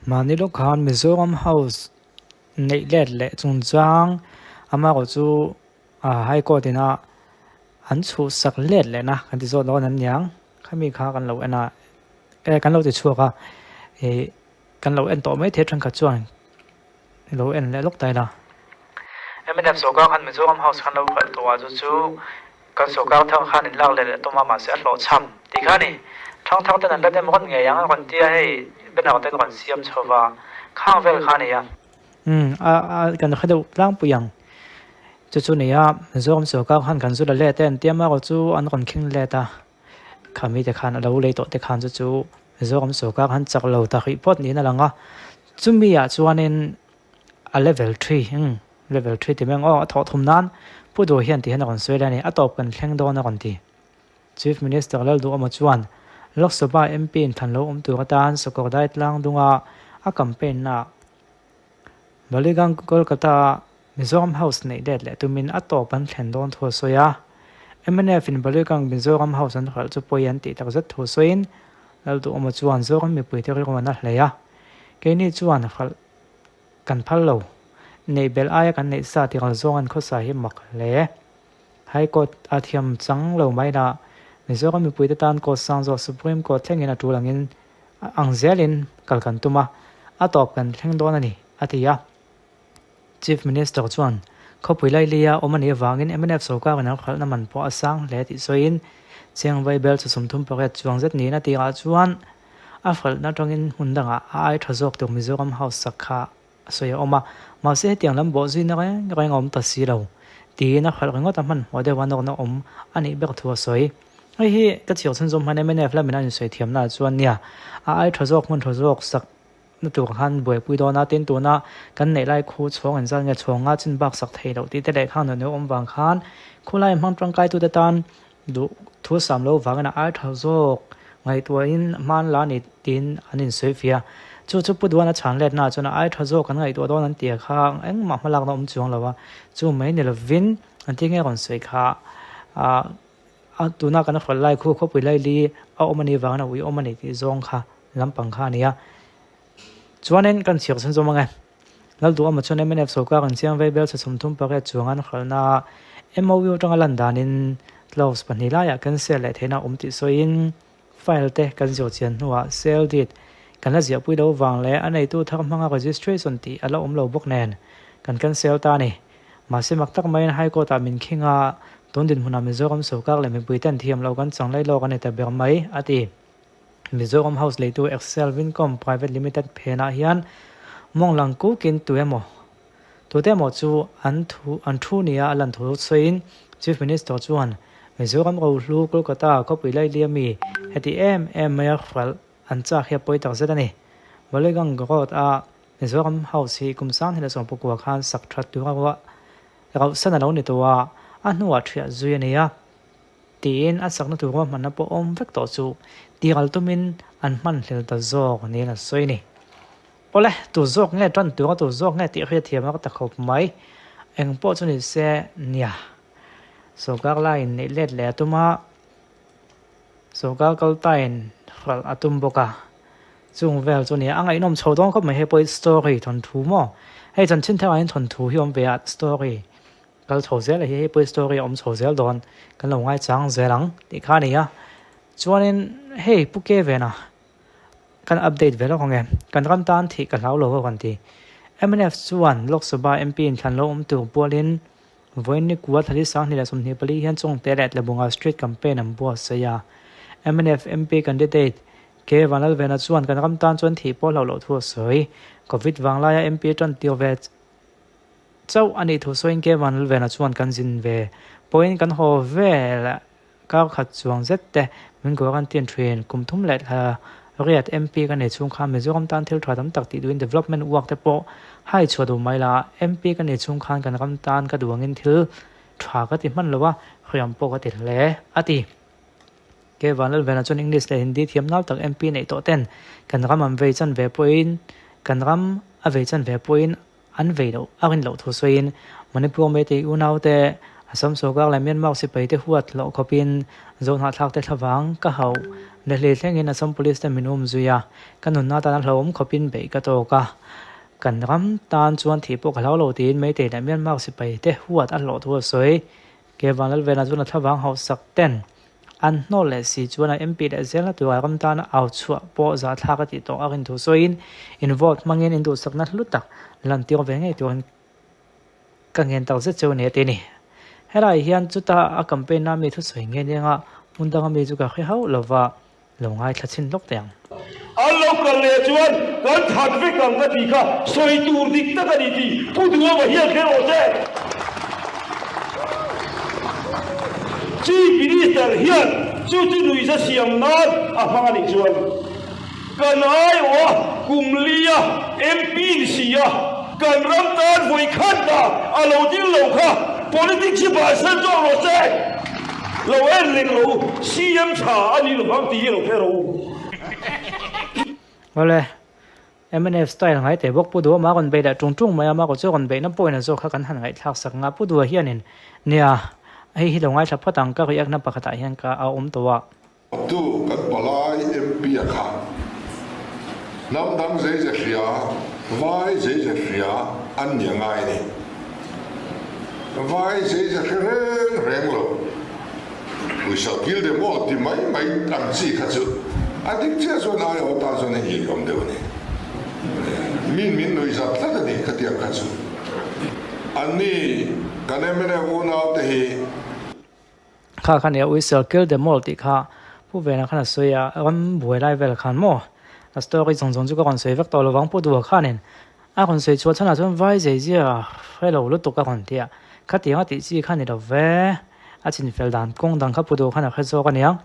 Mahni lawk khan Mizoram House neih let leh chungchang amaherawh chu High Court ina an chhuhsak let lehna kan ti zawk dawn em niang khami kha kan lo en a eh kan lo ti chhuak a ih kan lo en tawh mai thei thenkhat chuan lo en leh lawk ta ila. Mnf sawrkar khan Mizoram House khan lo khalh tawh a chu chu Kan sawrkar thar khan in lak leh leh tum a mahse a hlawhchham tih kha a ni. Thangthar ten an la dem rawn ngei ang a rawn tia hei banner te rawn siam chho va khang vel kha a ni a. Umm a a kan hre deuh tlangpui ang chu chu ni a Mizoram sawrkar khan kan zu la let e an tia marawh chu an rawn khing let a kha mite khan a lo lei tawh te khan chu chu Mizoram sawrkar khan chak lo ta rih phawt niin a lang a chumi ah chuanin a level three umm Level three ti meng aw a thawh thum nan Pu Duh hian ti hian a rawn sawi lai a ni, a tawp kan thleng dawn a rawn ti. Chief Minister Lalduhawma chuan Lok Sabha MP inthlan lo awm tur atan Sakawrdai tlang dunga a campaign naah Baligang Kolkata-a Mizoram House neih let leh tumin a tawp an thlen dawn thu a sawi a. Mnf in Baligang Mizoram House an hralh chu pawi an tih takzet thu sawiin Lalduhawma chuan Zoram mipuite rilru an a hlei a, keini chuan hralh Kan phal lo. Neih belh aia kan neih sa tih ral zawng an khawsa hi mak hle. High Court a thiam chang lo mai la, Mizoram mipuite tan court sang zawk Supreme Court thlengin a tul angin ang zelin kal kan tum a, a tawp kan thleng dawn a ni, a ti a. Chief Minister chuan khawpui lailia awm a nih avangin mnf sorkarin an khalhna man pawh a sang hle tih sawiin Chiang Vaibel chu 38 chuang zet niin a tirah chuan A hralhna atangin hmun dangah a ai tha zawk tur Mizoram House sak kha a sawi a awm a, mahse hetiang lam bawh zuina reng reng a awm ta si lo tiin a hralh ringawt a hmanhmawh deuh a nawrna awm a nih ber thu a sawi. Hei hi ka chhiar chhunzawm hman mnf lamin an insawi thiamna ah chuan nia a ai tha zawk hmun tha zawk sak na tur khan buaipui dawn a, tin tuna kan neih lai khu chhawng inzat nge chhawng nga chin bak sak thei loh tih te leh khang nuih awm vang khan khulai hmang tangkai tute tan Duh thu sam lo vangin a ai tha zawk ngaihtuahin hman la ni tiin an insawi fia. Chu chu Pu Duana chhan letna chuan a ai tha zawk an ngaihtuah dawn an tia kha engmah hmalakna awm chuang lo a, chu mai ni lovin an ti nge rawn sawi kha a tuna kan hrawlh lai khu khawpui laili a awm a nih vangin a ui awm a ni tih zawng kha lampang kha a ni a. Chuanin kan chhiar chhunzawm ang e. Lalduhawma chuan mnf sawrkar an chiang vei bel chhe 38 chuang an hralhna MOU atanga lan danin clause pahnih laiah cancel leh theihna a awm tih sawiin file te kan zawh chian hnuah sale deed kan la ziahpui lo vang leh a neitu thar hmanga registration tih a la awm lo bawk nen kan cancel ta a ni. Mahse mak tak maiin High Court ah min khing a, tun dinhmunah Mizoram sawrkar leh mipuiten thiam loh kan chang lai lawk a ni ta ber mai, a ti. Mizoram House leitu Excel Vincom Private Limited phenah hian mawng lang kukin tu emaw tute emaw chu an thu an thu nia a lan thu sawiin Chief Minister chuan Mizoram rohlu Kolkata khawpui lailia mi heti em em maia hralh an chak hi a pawi takzet a ni. Baligang Road a Mizoram House hi kum 2019 khan sak that tura ruah rauhsan a lo ni tawh a, a hnuah thiah zui a ni a. Tiin a sakna tur ruahmanna pawh awm vek tawh chu tiral tumin an hmanhlel ta zawk niin a sawi a ni. Awle, tu zawk nge tan tura tu zawk nge tih hriatthiam a ka ta khawp mai. Eng pawh chu ni se nia. Sawrkar laiin neih let leh a tum a, sawrkar kal tain hralh a tum bawk a. Chung vel chu nia, a ngaihnawm chho dawn khawp mai hei pawh hi story thawnthu maw? Hei chanchin theuh ah hian thawnthu hi awm ve a, story. Kal chho zel a hi hei pawh story a awm chho zel dawn kan lo ngaichang zel ang tih kha a ni a chuanin hei pu ke vena kan update ve lawk ang e kan ram tan thih ka hlau lo ho kan ti mnf chuan Lok Sabha MP inthlan lo awm tur pualin vawiin ni kua thali 2024 hian Chawngte leh Tlabunga street campaign an buatsaih a mnf MP candidate K Vanlalvena chuan kan ram tan chuan thih pawh hlauh loh thu a sawi Covid vanglaia MP tan tir ve Chauh a nih thu sawiin K Vanlalvena chuan kan zin ve pawhin kan haw vel kar khat chuang zet te min quarantine thin. Kum thum leh thla riat MP ka nei chhung khan Mizoram tan thil tha tam tak tih duhin development work te pawh hai chhuah duh mai la. MP ka nei chhung khan kan ram tan ka duh angin thil tha ka ti hman lo a, hriam pawh ka ti hle, a ti. K Vanlalvena chuan English leh Hindi thiam nau tak MP neih tawh ten kan ram an vei chan ve pawhin kan ram a vei chan ve pawhin An vei loh a rin loh thu sawiin Manipur Meitei unaute, Assam sawrkar leh Myanmar sipaite huat loh khawpin Zohnahthlakte thlavang ka hauh Delhi thlengin Assam Police te min um zui a, ka nunna tana hlauhawm khawpin beih ka tawk a. Kan ram tan chuan thih pawh ka hlau lo tiin Meitei leh Myanmar sipai te huat a hlawh thu a sawi. Kevan Lalvena chuan a thlavang hauhsak ten an hnawl leh si chuan a MP leh zelna tura ram tana au chhuah pawh zahthlak a tih tawh a rin thu sawiin in vote hmangin in duhsakna hlu tak lantir ve ngei turin ka ngen tak zet cheu a ni a ti a ni. Helai hian chuta a campaign a mi thusawi nge nia hmun danga mi chu ka hre hauh lova Lo ngaithla chhin lawk teh ang. An lo kal leh chuan kan that vek ang ka tih kha sawi tur dik tak a ni tih Pu Duhawma hian hre rawh se. Chief Minister hian chu chu nuihza siam nan a hmang a nih chuan kan aiawh a kum lia MP ni si a kan ram tan vawi khat dah a lo ding lo kha politics hi bansan zawk rawh se. Lo en leh lo u, CM tha a nih lovang tih hi lo hre rawh u. Awle, mnf style ngai teh bawk Pu Duha mah rawn beih leh tung tung mai a, mah chu rawn beihna pawhin a zawk kha kan han ngaihthlak sak nga Pu Duha hianin nia hei hi lo ngaithla phawt ang ka react na pakhatah hian ka a awm tawh a. Tu kan palai MP a kha hnam dang zei ze hria, vai zei ze hria an ni a ngai a ni. Vai zei ze hre reng reng lo, puisa kil de maw ti mai mai ang chi kha chu a dik chiah chuan aiawh tan chuan a inawm deuh a ni. Min min nuihzat tlat a ni khatiang kha chu. Anni kan mnf unaute hi. Kha kha nia Whistle kill them all tih kha Pu Vena khan a sawi a, ram buai lai vel khan maw a story zawng zawng chu ka rawn sawi vek tawh lovang Pu Duha khanin a rawn sawi chhuah chhanah chuan vai zei zia hre lo lutuk a rawn ti a, khatiang a tih chi kha ni lo ve, a chinfel dan kawng dang kha Pu Duha khan a hre zawk aniang,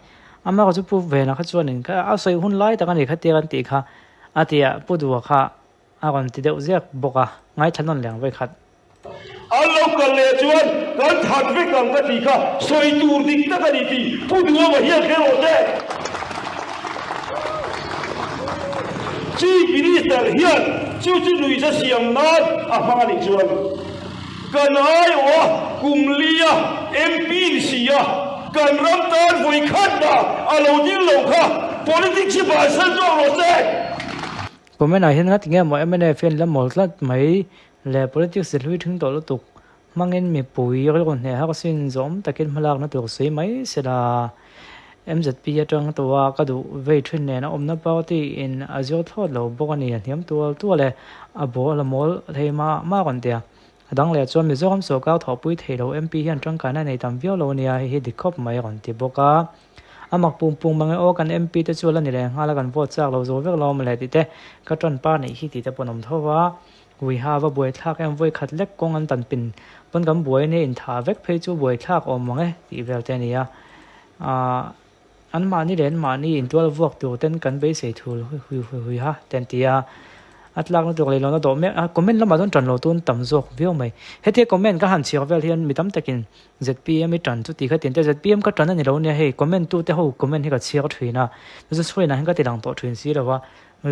amah chu Pu Vena kha chuanin a sawi hun lai tak a ni khatiang an tih kha a ti a, Pu Duha kha A rawn ti deuh ziak bawk a, ngaithla nawn leng vawi khat. An lo kal leh chuan kan that vek ang ka tih kha sawi tur dik tak a ni tih Pu Duhawma hian hre rawh se. Chief Minister hian chu chu nuihza siam nan a hmang a nih chuan kan aiawh a kum lia MP ni si a kan ram tan vawi khat dah a lo ding lo kha politics hi bansan zawk rawh se. Comment ah hian ngati nge maw mnf hian la mawl tlat mai le politics hlui thing tawh lutuk hmangin mipui rilru hneh har sin zawm takin hmalakna tur sawi mai sela MZP atang tawha ka duh vei thin nen a awmna party in a zir thlawt lo bawk a ni a hniam tual tual e a ball a mawl thei mah mah rawn ti a a dang leh chuan Mizoram sawrkar thawhpui thei lo MP hian tangkaina nei tam viau lo a nia hei hi dik khawp mai rawn ti bawk a. A mak pung pung mang e aw, kan MP te chu a la ni leh nghal a, kan vote chak lo zo vek lo a mawle tih te, ka tan pa neih hi tih te pawh an awm tho va, Uiha va buai thlak em vawi khat lek kawng an tan pin pawn kan buai ania intha vek phei chu buai thlak awm mang e tih vel te a ni a, aah an mahni leh an mahni intual vuak tur ten kan beisei thul hui hui huiha te an ti a. A tlakna tur leh lohna dawh mek a, comment lamah chuan tan lo tun tam zawk viau mai. Hetia comment ka han chhiar vel hian mi tam takin zpm i tan chu tih kha tin te zpm ka tan a ni lo nia hei comment tu te ho comment hi ka chhiar thin a, chu chhuain ah hian ka ti lang tawh thin si lo a,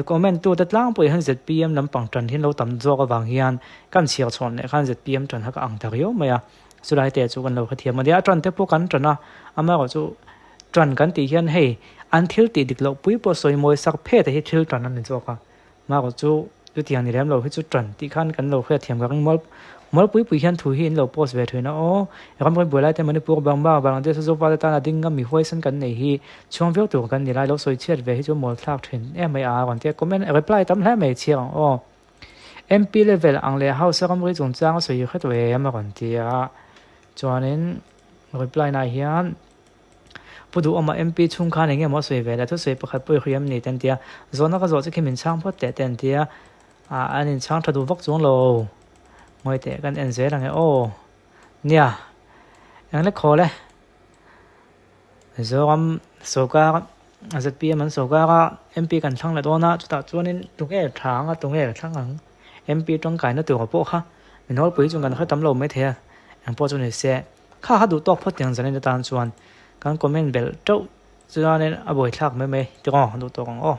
comment tu te tlangpui hian zpm lampang tan hian lo tam zawk avang hian kan chhiar chhawn leh khan zpm tan kha ka ang ta riau mai a, chulai te chu kan lo hrethiam a nia, a tan te pawh kan tan a, amaherawhchu chu tan kan tih hian hei an thil tih dik loh pui pawh sawi mawi sak phet hi thil tan a ni zawk a. Mah chu chutiang ni lem lo hi chu tan tih khan kan lo hriatthiam ka ring mual mual pui pui hian thu hi in lo post ve thin a aw. Ramri buai lai te Manipur, Burma, Bangladesh a Zofa te tana ding ngam mi huaisan kan nei hi chhuang viau tur kan ni lai lo sawi chhiat ve hi chu mawl thlak thin em mai a rawn tia comment reply tam hle mai chhiar ang aw. MP level ang leh house a ramri chungchang a sawi hret ve em a rawn tia chuanin reply na hian Pu Duhawma MP chhung khan eng nge maw a sawi ve le? Thusawi pakhat pawh i hria em ni te an ti a, zawhna ka zawh chu khi min chhang phawt teh te an ti a, ah an inchhang tha duh vak chuang lo. Ngawi teh kan en zel ang e aw. Nia, eng lek khawl e. Mizoram sorkar zpm an sorkar a, MP kan thlang leh dawn a, chutah chuanin tunge tha ang a tunge thlang ang MP tangkaina tura pawh kha min hawlpui chung kan hre tam lo maithei a, eng pawh chu ni se. Kha kha duh tawk phawt tiang zanin atan chuan kan comment belh teuh chuanin a buaithlak mai mai tiraw duh tawk ang aw.